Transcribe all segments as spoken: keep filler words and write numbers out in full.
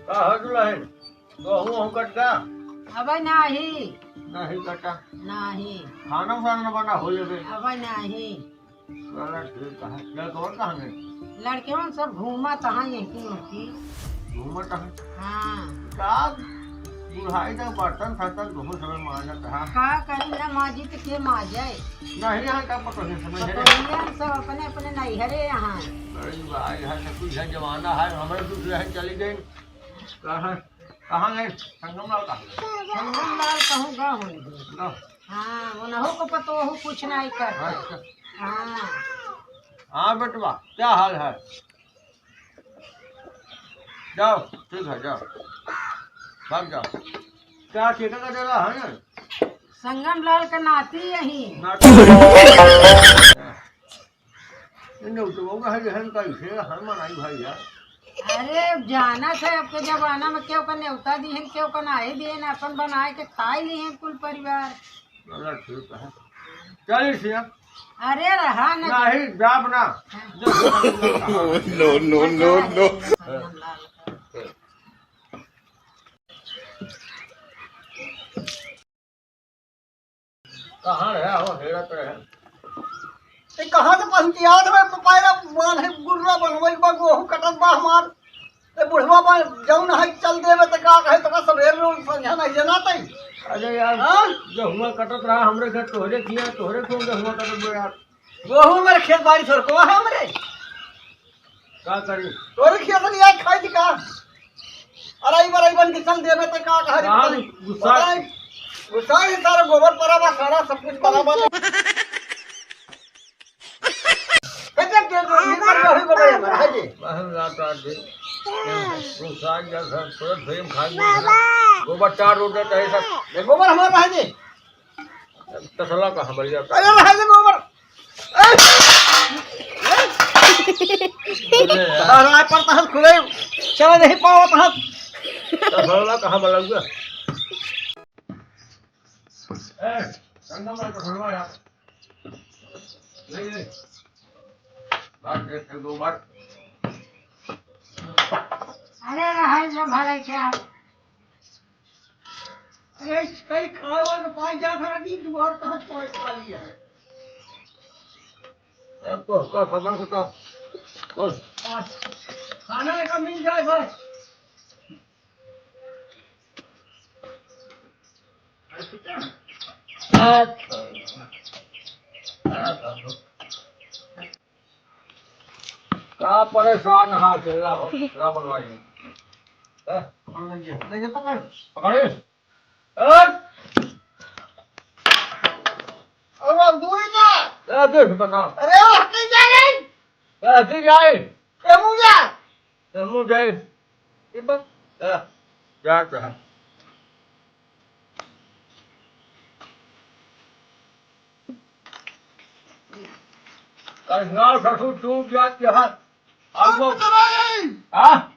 का हो दुलहिन? गहूँ वहूँ कट गा? अबे नाही। नाही कटा। नाही। खाना वाना बना हो लेबे। अबे नाही। चला ठीक है। लड़कवन कहाँ गए? लड़कवन सब घूमत हैं यहीं की वहीं। घूमत हैं? हाँ। का बुढ़ाई तक बर्तन सर्तन धोए समय माजत हैं। का करी ना माजी तो के माजे? नहीं यहाँ का पता नहीं समझ रहे। पतोहिया सब अपने अपने नैहरे यहाँ। अरे भाई, यहाँ से कुछ है जमाना है, हमारे दूसरे हैं चली गई। कहाँ, कहाँ गए? संगम लाल कहाँ गए? संगम लाल कहूँ गा होंगे। लो। हाँ, उन्हों को पतोहू कुछ नहीं करता। अच्छा। हाँ। हाँ बेटवा, क्या हाल है? जाओ, ठीक है, जाओ। भाग जाओ। क्या ठेका का दे रहा है ना? संगम लाल का नाती यही। नाती। ये नेउतवा है, जहन कैसे हम मनाई भाई यार। अरे, अब जाना था, अब के जमाना में केहू का नेउता दिहन, केहू का नाही दिहन, अपन बनाए के खाई लिहन कुल परिवार। चला ठीक है। चलिए सिया। अरे, रहा न। नहीं, जाब ना। हाँ। No, no, no, no। कहाँ रहा हो, हेरत रहे? ए, कहाँ से पहुँचियात में पपायरा बांधे गुर्रा बनवई बा, गोहूँ कटत बा हमार। ए, बुढ़वा बा, जौन है, चल देवे त का कहे, तोका सबेर रोज संझा नहीं जनात है। अरे यार, हाँ? गेहुआ कटत रहा हमरे घर, तोहरे किया, तोहरे क्यों गेहुआ कटत बा यार? गोहूँ मेरे खेत बाड़ी थोर को है हमरे। का करी? तोरे खेत में यार खाई थी का? अरे, ई बार, ई बन के चल देवे त का कहा रे? कहाँ गुस्सा? पता नहीं, गुस्सा है सारा, गोबर पड़ा बा, सारा सब कुछ पड़ा बा। कहते हैं, "तेरे को ये कर, वही गोबर है हमारा, है जी।" महल रात रात दिन। गुस्सा है, सब तुरंत भीम खा गया। गोबर चार रोड रहता है सब। ये गोबर हमारा है जी। तसला का हमारे यहाँ। अरे, रहा दे गोबर। ए! अरे यार। अरे, पर तहत खुले, चला नहीं पावत हत। तसला का हमारे यहाँ। ए, संगम में तसला यार। ले, ले। बात एक, एक, दो बार। अरे, रहा है, जो भले क्या। अरे, कहीं खाए वाले पाँच जा खड़ा नहीं, दुआर कहाँ कोई खाली है? अब तो उसका सामान होता। बस। खाना का मिल जाए बस। का परेशान हाथ है, रावण, रावण भाई। हैं? पकड़ लीजिए। नहीं, पकड़। पकड़े? हैं? अरे, दूर जा। ए, देख बता। अरे, हट जा रे। ए, हट जा रे। ए, मुँह जा। ए, मुँह जा। ये बस। ए, जा, जा। कल ना ससुर तू जा के हाथ। अब वो, हाँ?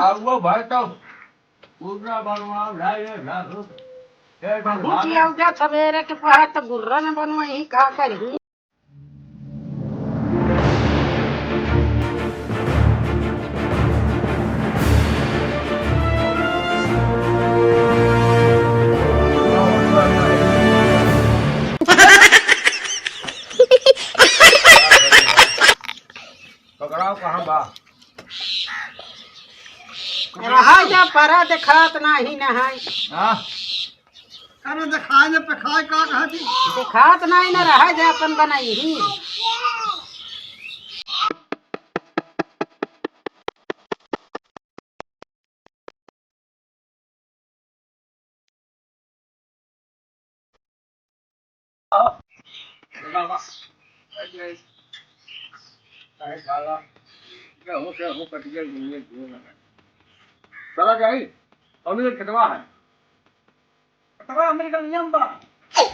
अब वो भाई तो पूरा बनवाओ, ढाई है, ढाई है। ये तो बहुत ही आउजा सवेरे के पहर तो गुर्रा में बनवाई, का करी? पकड़ाव कहाँ बा? रहा जा, परा देखात नाही न है। हाँ? अरे देखाए न पखाए का कहती? देखात नाही न, रहा जा, अपन बनाई ही। चला जाई, अमीर खेतवा है। खेतवा अमेरिका नियम बा। अरे,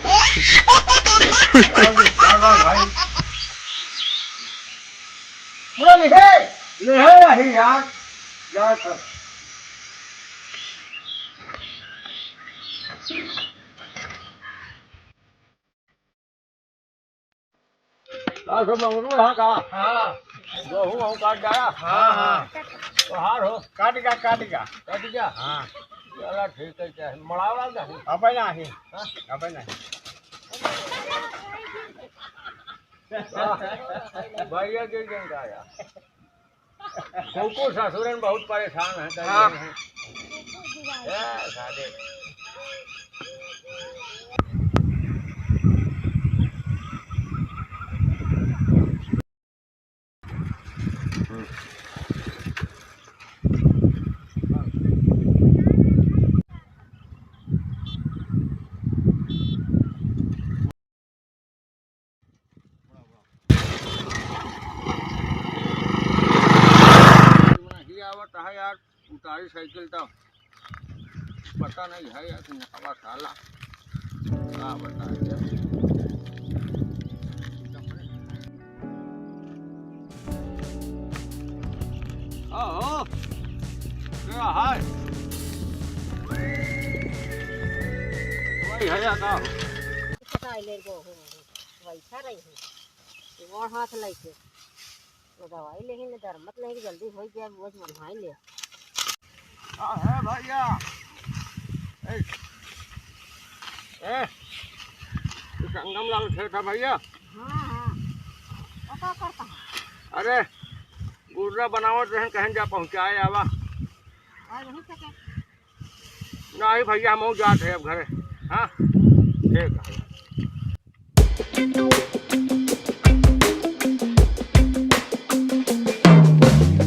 क्या बात भाई? पूरा लिखे? ले है यही यार। जा सर। का सब मंगरू है का? हाँ। गेहूं वहूं काट डाला? हाँ, हाँ। तोहार हो? काट गया, काट गया। काट गया? हाँ। चला ठीक है, चाहे मड़ावा नहीं। अबे नहीं। हाँ? अबे नहीं। हाँ। भैया के जन का आया। कुकुर ससुरन बहुत परेशान हैं, कह हाँ। रहे हैं। ए, सादे। नहीं आवत है यार, उतारी साइकिल तो पता नहीं है यार कि नकवा साला का बताए यार। ओहो, क्या है? वही है या का? पता है, ले गो हो, वैसा रही है। गोड़ हाथ लेके। वो दवाई लेही ने दरमत नहीं, जल्दी हो गया, वो बनवाई ले। अरे भैया, ए, ए, ये संगम लाल खेत है भैया। हाँ, हाँ। वो का करता है? अरे, गुर्रा बनावत रहन, कहन जा पहुँचाए आवा। और वहीं से के? नहीं भैया, हम जात है अब घरे। हाँ, ठीक है।